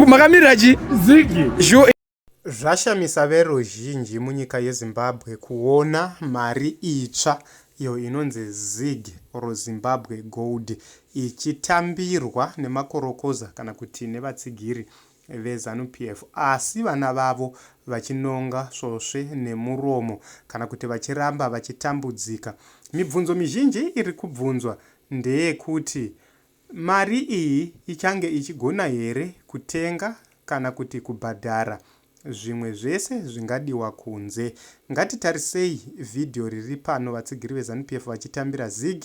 Makamirira chi? Zigi. Sure. Zvashamisa veruzhinji munyika yeZimbabwe kuona mari itsva iyo inonzi Zig or Zimbabwe Gold ichitambirwa nemakorokoza kana kuti nevatsigiri veZanu-PF asi vana vavo vachinonga svosve nemuromo kana kuti vachiramba vachitambudzika. Mibvunzo mizhinji iri kubvunzwa ndeyekuti Mari iyi ichange ichigona here kutenga kana kuti kubhadhara zvimwe zvese zvingadiwa kunze? Ngatitarisei vhidhiyo riri pano vatsigiri veZanu-PF vachitambira Zig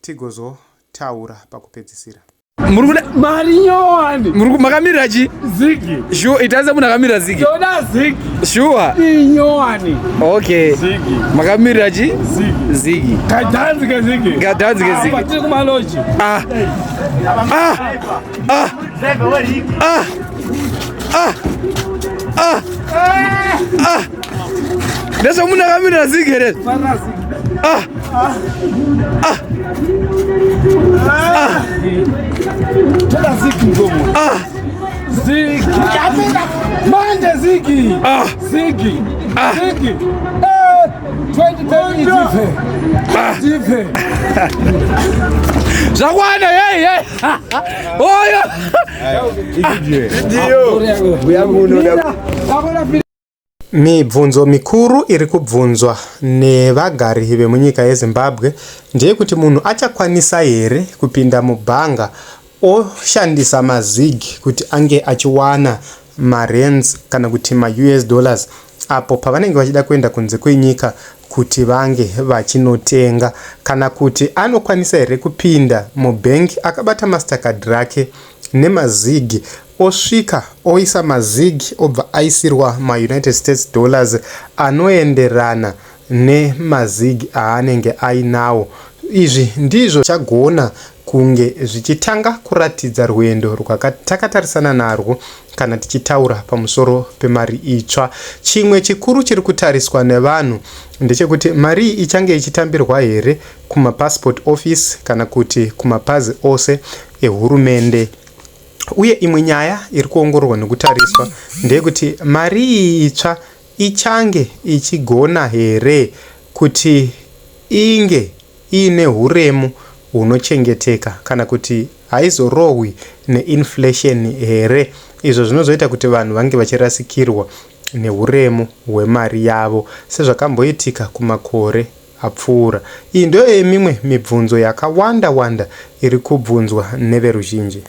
tigozotaura pakupedzisira. Muri kuda mari nyowani. Muri makamirira chi? Zigi. Sure, itarise munhu akamirira zigi. Toda zigi. Sure. Inyowani. Okay. Zigi. Makamirira chi? Zigi. Zigi. Kadhanzi kezigi. Kadhanzi kezigi. Apa tiri kumaloji. Ah. Ah. Ah. Ah. Ah. Ah. Ah. Ndezvemunhu akamirira zigi here? Ah. Ah. Ah. Toda zigi mgomo. Ah. Zigi. Manje zigi. Ah. Zigi. Ah. Zigi. Eh, 2010 idzipe. Ah. Idzipe. Zvakwana hey hey. Oyo. Mibvunzo mikuru iri kubvunzwa nevagari vemunyika yeZimbabwe ndeyekuti munhu achakwanisa here kupinda mubhanga oshandisa maZig kuti ange achiwana maRands kana kuti maUS dollars apo pavanenge vachida kuenda kunze kwenyika kuti vange vachinotenga kana kuti anokwanisa here kupinda mubhengi akabata mastercard rake nemaZig osvika oisa maZig obva aisirwa maUnited States dollars anoenderana nemaZig aanenge ainawo. Izvi ndizvo zvichagona kunge zvichitanga kuratidza rwendo rwatakatarisana narwo kana tichitaura pamusoro pemari itsva. Chimwe chikuru chiri kutariswa nevanhu ndechekuti mari iyi ichange ichitambirwa here kumapassport office kana kuti kumapazi ose ehurumende. Uye imwe nyaya iri kuongororwa nekutariswa ndeyekuti mari iyi itsva ichange ichigona here kuti inge iine huremu hunochengeteka kana kuti haizorohwi neinflation here izvo zvinozoita kuti vanhu vange vachirasikirwa nehuremu hwemari yavo sezvakamboitika kumakore apfuura. Iyi ndoyemimwe mibvunzo yakawanda wanda iri kubvunzwa neveruzhinji.